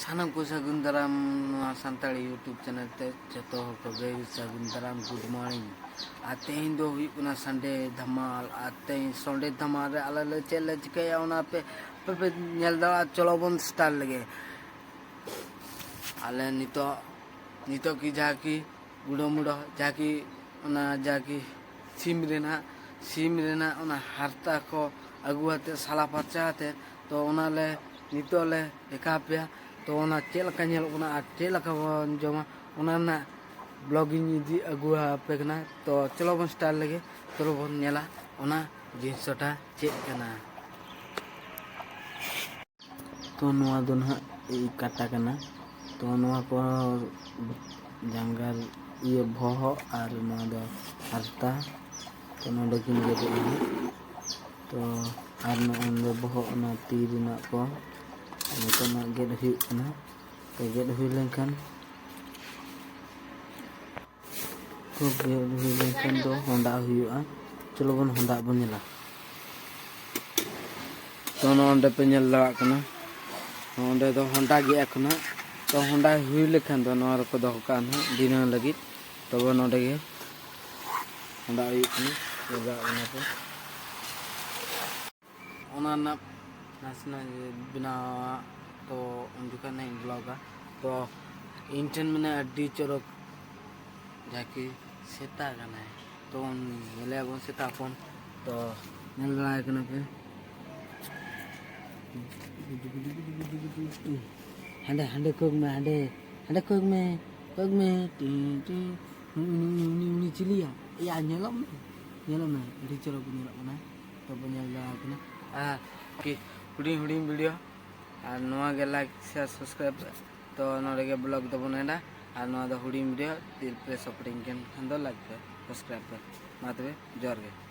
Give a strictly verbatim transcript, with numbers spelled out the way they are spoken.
ᱥᱟᱱᱟᱢ ᱠᱚ ᱥᱟᱹᱜᱩᱱ ᱫᱟᱨᱟᱢ ᱱᱚᱣᱟ ᱥᱟᱱᱛᱟᱲᱤ YouTube channel ᱛᱮ᱾ ᱡᱚᱛᱚ ᱦᱚᱲ ᱠᱚᱜᱮ ᱥᱟᱹᱜᱩᱱ ᱫᱟᱨᱟᱢ, good morning᱾ ᱟᱨ ᱛᱮᱦᱮᱧ ᱫᱚ ᱦᱩᱭᱩᱜ ᱠᱟᱱᱟ Sunday ᱫᱷᱟᱢᱟᱞ᱾ ᱟᱨ ᱛᱮᱦᱮᱧ Sunday ᱫᱷᱟᱢᱟᱞ ᱨᱮ ᱟᱞᱮ ᱞᱮ ᱪᱮᱫ ᱞᱮ ᱪᱤᱠᱟᱹᱭᱟ, ᱚᱱᱟ ᱯᱮ ᱟᱯᱮ ᱯᱮ ᱧᱮᱞ ᱫᱟᱲᱮᱭᱟᱜᱼᱟ᱾ ᱪᱚᱞᱚ ᱵᱚᱱ start ᱞᱮᱜᱮ᱾ ᱟᱞᱮ ᱱᱤᱛᱚᱜ, ᱱᱤᱛᱚᱜ ᱠᱤ ᱡᱟᱦᱟᱸ ᱠᱤ ᱜᱩᱰᱟᱹ ᱢᱩᱰᱟᱹ ᱡᱟᱦᱟᱸ ᱠᱤ ᱚᱱᱟ ᱡᱟᱦᱟᱸ ᱠᱤ ᱥᱤᱢ ᱨᱮᱱᱟᱜ, ᱥᱤᱢ ᱨᱮᱱᱟᱜ ᱚᱱᱟ ᱦᱟᱨᱛᱟ ᱠᱚ ᱟᱹᱜᱩ ᱟᱛᱮ, ᱥᱟᱞᱟ ᱯᱷᱟᱨᱪᱟ ᱟᱛᱮ, ᱛᱚ ᱚᱱᱟ ᱞᱮ ᱱᱤᱛᱚᱜ ᱞᱮ ᱫᱮᱠᱷᱟᱣ ᱟᱯᱮᱭᱟ᱾ ᱛᱚ ᱚᱱᱟ ᱪᱮᱫ ᱞᱮᱠᱟ ᱧᱮᱞᱚᱜ ᱠᱟᱱᱟ ᱟᱨ ᱪᱮᱫ ᱞᱮᱠᱟ ᱵᱚᱱ ᱡᱚᱢᱟ, ᱚᱱᱟ ᱨᱮᱱᱟᱜ vlog ᱤᱧ ᱤᱫᱤ ᱟᱹᱜᱩ ᱟᱯᱮ ᱠᱟᱱᱟ᱾ ᱛᱚ ᱪᱚᱞᱚ ᱵᱚᱱ start ᱞᱮᱜᱮ, ᱪᱚᱞᱚ ᱵᱚᱱ ᱧᱮᱞᱟ ᱚᱱᱟ ᱡᱤᱱᱤᱥᱴᱟ ᱪᱮᱫ ᱠᱟᱱᱟ᱾ ᱛᱚ ᱱᱚᱣᱟ ᱫᱚ ᱱᱟᱦᱟᱜ ᱠᱟᱴᱟ ᱠᱟᱱᱟ᱾ ᱛᱚ ᱱᱚᱣᱟ ᱠᱚ ᱡᱟᱸᱜᱟ, ᱤᱭᱟᱹ, ᱵᱚᱦᱚᱜ ᱟᱨ ᱱᱚᱣᱟ ᱫᱚ ᱦᱟᱨᱛᱟ᱾ ᱛᱚ ᱱᱚᱰᱮ ᱠᱤᱱ ᱜᱮᱫᱮᱜᱼᱟ ᱱᱟᱦᱟᱜ᱾ ᱛᱚ ᱟᱨ ᱱᱚᱜᱼᱚᱭ ᱱᱚᱰᱮ ᱵᱚᱦᱚᱜ, ᱚᱱᱟ ᱛᱤ ᱨᱮᱱᱟᱜ ᱠᱚ ᱱᱤᱛᱚᱜ ᱱᱟᱦᱟᱜ ᱜᱮᱫ ᱦᱩᱭᱩᱜ ᱠᱟᱱᱟ᱾ ᱛᱚ ᱜᱮᱫ ᱦᱩᱭ ᱞᱮᱱᱠᱷᱟᱱ ᱛᱚ ᱜᱮᱫ ᱦᱩᱭ ᱞᱮᱱᱠᱷᱟᱱ ᱫᱚ ᱦᱚᱸᱰᱟᱜ ᱦᱩᱭᱩᱜᱼᱟ᱾ ᱪᱚᱞᱚ ᱵᱚᱱ ᱦᱚᱸᱰᱟᱜ ᱵᱚᱱ ᱧᱮᱞᱟ᱾ ᱛᱚ ᱱᱚᱜᱼᱚ ᱱᱚᱰᱮ ᱯᱮ ᱧᱮᱞ ᱫᱟᱲᱮᱭᱟᱜ ᱠᱟᱱᱟ, ᱱᱚᱸᱰᱮ ᱫᱚ ᱦᱚᱸᱰᱟ ᱜᱮᱫ ᱟᱠᱟᱱᱟ᱾ ᱛᱚ ᱦᱚᱸᱰᱟ ᱦᱩᱭ ᱞᱮᱠᱷᱟᱱ ᱫᱚ ᱱᱚᱣᱟ ᱨᱮᱠᱚ ᱫᱚᱦᱚ ᱠᱟᱜᱼᱟ ᱱᱟᱦᱟᱜ ᱫᱷᱤᱱᱟᱹᱝ ᱞᱟᱹᱜᱤᱫ᱾ ᱛᱚᱵᱮ ᱱᱚᱸᱰᱮ ᱜᱮ ᱦᱚᱸᱰᱟ ᱦᱩᱭᱩᱜ ᱠᱟᱱᱟ, ᱧᱮᱞ ᱫᱟᱲᱮᱭᱟᱜ ᱠᱟᱱᱟ ᱯᱮ᱾ ᱚᱱᱟ ᱨᱮᱱᱟᱜ ᱱᱟᱥᱮᱱᱟᱜ ᱵᱮᱱᱟᱣᱟ, ᱛᱚ ᱩᱱ ᱡᱚᱠᱷᱚᱱ ᱱᱟᱜ ᱤᱧ vlogᱟ᱾ ᱛᱚ ᱤᱧ ᱴᱷᱮᱱ ᱢᱮᱱᱟᱭᱟ ᱟᱹᱰᱤ ᱪᱚᱨᱚᱠ ᱡᱟᱦᱟᱸ ᱠᱤ ᱥᱮᱛᱟ ᱠᱟᱱᱟᱭ᱾ ᱛᱚ ᱧᱮᱞᱮᱭᱟᱵᱚᱱ ᱥᱮᱛᱟ ᱦᱚᱯᱚᱱ᱾ ᱛᱚ ᱧᱮᱞ ᱫᱟᱲᱮᱭᱟᱭ ᱠᱟᱱᱟ ᱯᱮ, ᱦᱟᱸᱰᱮ, ᱦᱟᱸᱰᱮ ᱠᱚᱭᱚᱜ ᱢᱮ, ᱦᱟᱸᱰᱮ, ᱦᱟᱸᱰᱮ ᱠᱚᱭᱚᱜ ᱢᱮ, ᱠᱚᱭᱚᱜ ᱢᱮ, ᱴᱤ, ᱴᱤ᱾ ᱩᱱᱤ, ᱩᱱᱤ, ᱩᱱᱤ, ᱩᱱᱤ ᱪᱤᱞᱤᱭᱟ? ᱮᱭᱟ, ᱧᱮᱞᱚᱜ ᱢᱮ, ᱧᱮᱞᱚᱜ ᱢᱮ, ᱟᱹᱰᱤ ᱪᱚᱨᱚᱠ ᱧᱮᱞᱚᱜ ᱠᱟᱱᱟ᱾ ᱛᱚ ᱵᱚᱱ ᱧᱮᱞ ᱫᱟᱲᱮᱭᱟᱭ ᱠᱟᱱᱟ᱾ ᱟᱨ ᱠᱤ ᱦᱩᱰᱤᱧ ᱦᱩᱰᱤᱧ video, ᱟᱨ ᱱᱚᱣᱟ ᱜᱮ like, share, subscribe ᱯᱮ᱾ ᱛᱚ ᱱᱚᱰᱮ ᱜᱮ vlog ᱫᱚᱵᱚᱱ ᱮᱱᱰᱟ᱾ ᱟᱨ ᱱᱚᱣᱟ ᱫᱚ ᱦᱩᱰᱤᱧ video, ᱛᱤᱨ ᱯᱮ supporting ᱠᱟᱱ ᱠᱷᱟᱱ ᱫᱚ like ᱯᱮ, subscribe ᱯᱮ᱾ ᱢᱟ ᱛᱚᱵᱮ, ᱡᱚᱦᱟᱨ ᱜᱮ᱾